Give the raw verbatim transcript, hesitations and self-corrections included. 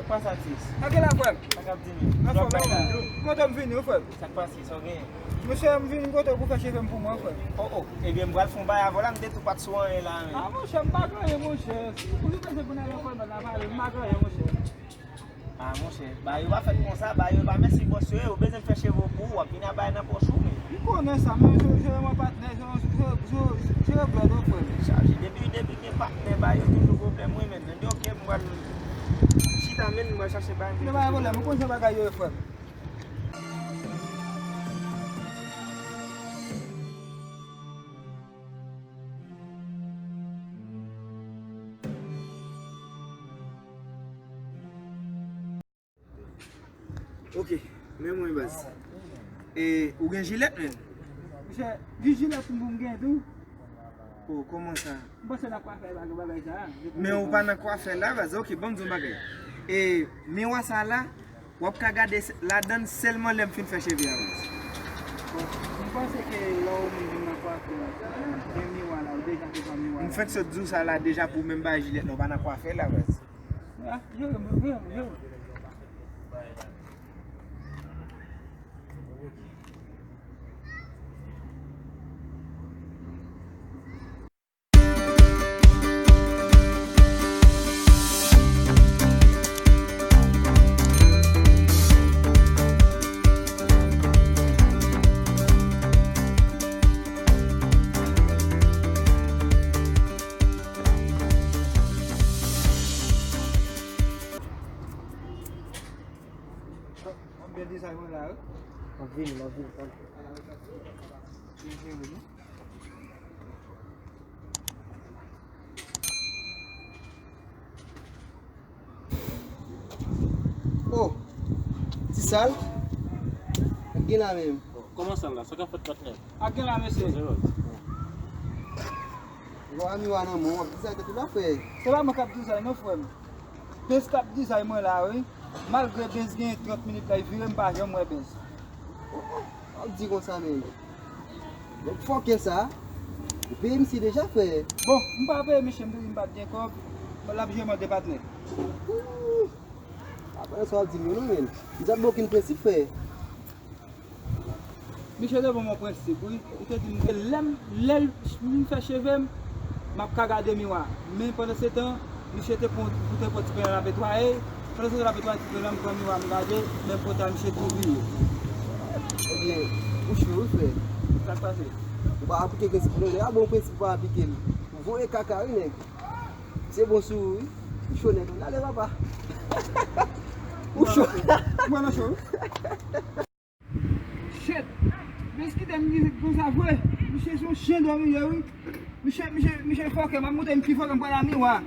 Kòman sa, Tis? Sa gen la, frè m? Sa k ap di menm? Anfòm, bagay la. Kontan m vini, wi, frè m. Sa k pase? Sa w genyen? Mesye, m vin kote w pou fè cheve m pou mwen, frè m. Oh, oh. Ebyen, m pral fè yon bagay avè w la, m te tou pa t sou anyen la, men. Ah, monchè, m pa gen anyen, monchè. Si ou vin pase pou n al nan kòlbad la pale, m pa gen anyen, monchè. Ah, monchè, bagay yo pa fèt konsa, bagay yo pa mèsi bòs yo ye, ou bezwen fè cheve w pou ou, w ap vin ak bagay nan pòch ou, men. M konnen sa, men jere, jere mwen patnè, jere, jere, jere, jere blòd, wi, frè m. Chaje, depi, depi gen patnè, bagay yo toujou pwoblèm, wi, men. Men, ok, m pral chita, men, m pral chache bagay m te. Men pa gen pwoblèm, ou konn jan bagay yo ye, frè m. Ok, men mwen baz. E, ou gen jilèt, men? Monchè, jis jilèt m pou m gen tou. Oh, kòman sa? M panse nan kwafè pa gen bagay sa. Men ou pa nan kwafè la, baz. Ok, ban m di w yon bagay. E, miwa sa la, w ap ka gade s-, ladann sèlman lè m fin fè cheve a, baz. Bon, m panse ke lè w menm vin nan kwafè, gen miwa la, ou deja fè pa miwa la. M fenk sot di w sa la deja pou w menm bay jilèt la, ou pa nan kwafè la, baz. Ah, jere m, jere m, jere m. M ap byen dizay mwen la, wi. M ap vini, m ap vini, tanpri. Oh, Ti Sal. Ak gen la menm. Kòman sa la? Sa k ap fèt, patnè? Ak gen la, mesye. Ou pa miwa nan men w, w ap dizay tèt ou la, frè. Se pa mwen k ap dizay non, frè m. Benz k ap dizay mwen la, wi. Malgre Benz gen trant minit la, li vire, m pa janm wè Benz. W ap di konsa, men. Nèg fòkè sa, ou peye misye deja, frè. Bon, m pa peye misye, m te di m pa t gen kòb, l ap jwe mande patnè. Ooh, apa sa w ap di m yo non, men. M sa t gen okenn prensip, frè. Misye te ban m yon prensip, wi. Li te di m ke lè m, lè m fè cheve m, m ap ka gade miwa. Men pandan se tan, misye te pran, te pran ti pèlen l ap netwaye. Pandan se tan l ap netwaye ti pèlen, m pran miwa m gade, men m kontan misye tou vire. Ebyen, ou cho wi, frè. Sa k pase? Ou pa aplike prensip ou non, lè a bon prensip ou pa aplike l. Ou voye kaka wi, nèg. Se bon sou ou wi. Ou cho nèt, ale papa. Ou cho. Mwen nan cho wi. Shit! Bens kite m di konsa vre. Misye se yon chen dòmi ye wi. Misye, misye, misye fòkè, m ap montre m pi fòkè, m pral a miwa.